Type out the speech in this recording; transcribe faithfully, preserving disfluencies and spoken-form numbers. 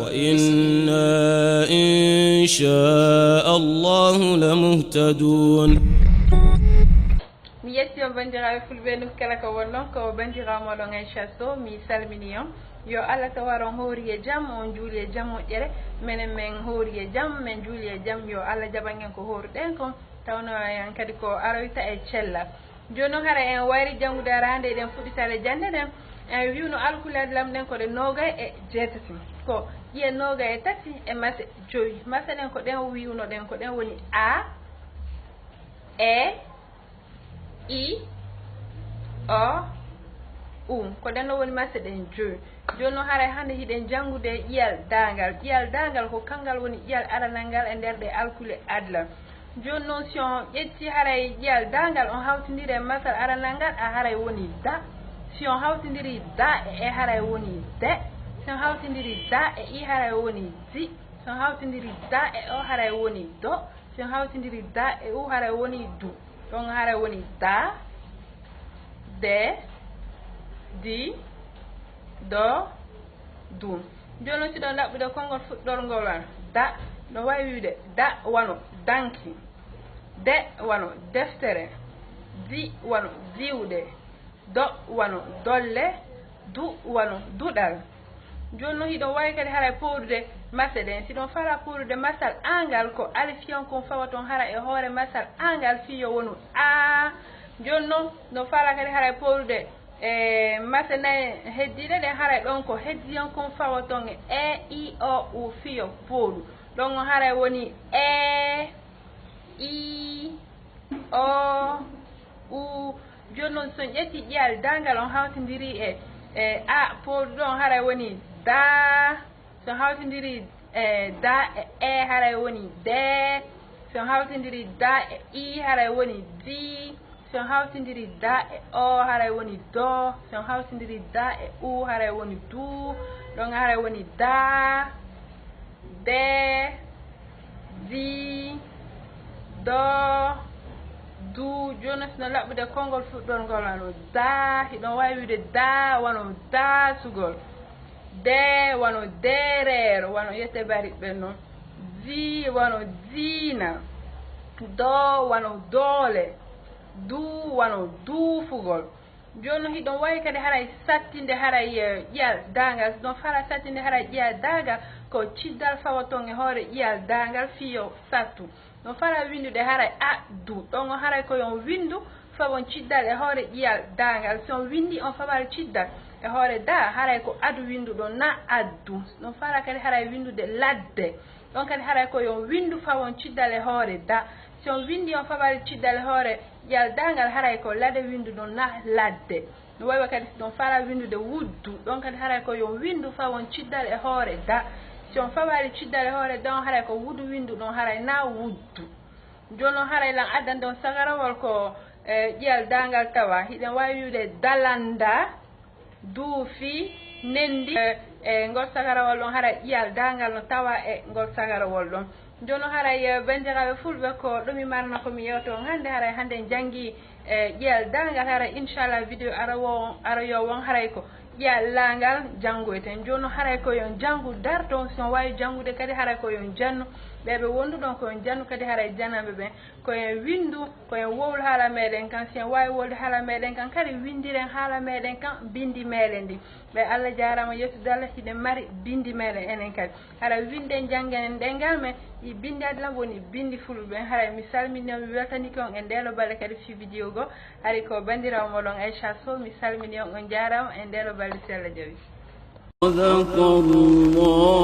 وإنا إن شاء الله لمهتدون. Mi yetti on banndiraaɓe fulɓe, ɗum kala ko wonnon ko banndiraawo mooɗon Aisha Sow, mi salmini on. Yo Allah tawaron hoori e jam, on juuli e jam moƴƴere, menen men hoori e jam, men juuli e jam, yo Allah jaɓan en ko hooruɗen kon, tawno en kadi ko aroyta e cellal. Jooni noon hara en wayri janngude araande, eɗen fuɗɗitade jannde nden. En wiwno alkule adlam ɗen ko ɗe noogay e jeetati. Ko ƴiye noogay e tati e mase jowi. Mase ɗen ko ɗen wiwno ɗen, ko ɗen woni A, E, I, O, U. Ko ɗen ɗo woni mase ɗen jowi. Jooni noon haray hannde hiɗen janngude ƴiyal daangal. Ƴiyal daangal ko kanngal woni ƴiyal aranal ngal e nder ɗe alkule adlam. Jooni noon, si on ƴetti haray ƴiyal daangal, on hawtindiri e masal aranal ngal, a haray woni da. Si on hawtindiri da e e, haray woni de. Si on hawtindiri da e i, haray woni di. Si on hawtindiri da e o, haray woni do. Si on hawtindiri da e u, haray woni du. Ɗon haray woni da, de, di, do, du. Jooni noon, si ɗon ɗaɓɓude konngol fuɗɗorngol wan, da, no wayi wiide da wano danki, de wano deftere, di wano diwde, do wano dolle, du wano duɗal. Jooni noon, hiɗon waawi kadi haray pooɗude mase ɗen. Si ɗon faalaa pooɗude masal A ngal, ko alif yon kon fawaton hara e hoore masal A ngal fii yo wonu A. Jooni noon, no faalaa kadi haray pooɗude e mase nay heddiiɗe ɗen, haray ɗon ko heddi yon kon fawaton e E, I, O, U fii yo pooɗu. Ɗon on haray woni E, I, O, U. Jooni noon, si on ƴetti ƴiyal daangal, on hawtindiri e, e A pooɗuɗo, on haray woni da. Si on hawtindiri e da e e, haray woni de. Si on hawtindiri da e i, haray woni di. Si on hawtindiri da e o, haray woni do. Si on hawtindiri da e u, haray woni du. Ɗon haray woni da, de, di, do, du. Jooni noon, si no laɓɓude konngol fuɗɗorngol wano da, hiɗon waawi wiide da wano daasugol, de wano deereero, wano yette bariɓɓe noon, di wano diina, do wano doole, du wano duufugol. Jooni noon, hiɗon waawi kadi haray sattinde haray, eh, ƴiyal daangal. Si ɗon faalaa sattinde haray ƴiyal daangal, ko ciddal fawaton e hoore ƴiyal daangal fii yo sattu. No faalaa winndude haray a, du. Ɗon on haray ko yo on winndu fawon ciddal e hoore ƴiyal daangal. Si on winndii on fawaa ciddal e hoore da, haray ko adu winnduɗon, naa addu. No faalaa kadi haray winndude ladde. Ɗon kadi haray ko yo on winndu fawon ciddal e hoore da. Si on winndii on fawaa ciddal e hoore ƴiyal daangal, haray ko lade winnduɗon, naa ladde. No wayi wa kadi si ɗon faalaa winndude wuddu. Ɗon kadi haray ko yo on winndu fawon ciddal e hoore da. Si on fawaali ciddal e hoore da on, haray ko wudu winnduɗon, haray naa wuddu. Jooni noon, haray lan addande on sagarawol ko, eh, ƴiyal daangal tawa. Hiɗen waawi wi'ude dalanda, duufi, nendi. Eh, eh, ngol sagarawol ɗon, haray ƴiyal daangal no tawa e ngol sagarawol ɗon. Jooni noon, haray, eh, banndiraaɓe fulɓe, ko ɗum mi marno ko mi yewta on hannde. Haray hannde en janngi, eh, ƴiyal daangal. Haray inchallah vidéo arowo on, aroyo won haray ko ƴiyal daangal janngoyten. Jooni noon, haray ko yo on janngu darto on, si on waawi janngude kadi, haray ko yo on jannu. Ɓe ɓe wonduɗon ko yo on jannu kadi, haray jananɓe ɓen. Ko en winndu, ko en wowlu haala meɗen kan. Si en waawi wowlude haala meɗen kan kadi, winndiren haala meɗen kan, binndi meɗen ndi. Ɓe Allah jaaraama, yettude Allah, hiɗen mari binndi meɗen enen kadi. Hara winnden janngen ɗemngal men, ɗi binndi adlam woni binndi fulɓe ɓen. Haray mi salmini on, mi weltanike on e ndeelo balɗe kadi fii vidéo goo. Hari ko banndiraawo mooɗon Aisha Sow, mi salmini on, on jaaraama e ndeelo balɗe, si Allah jaɓi. صدق الله.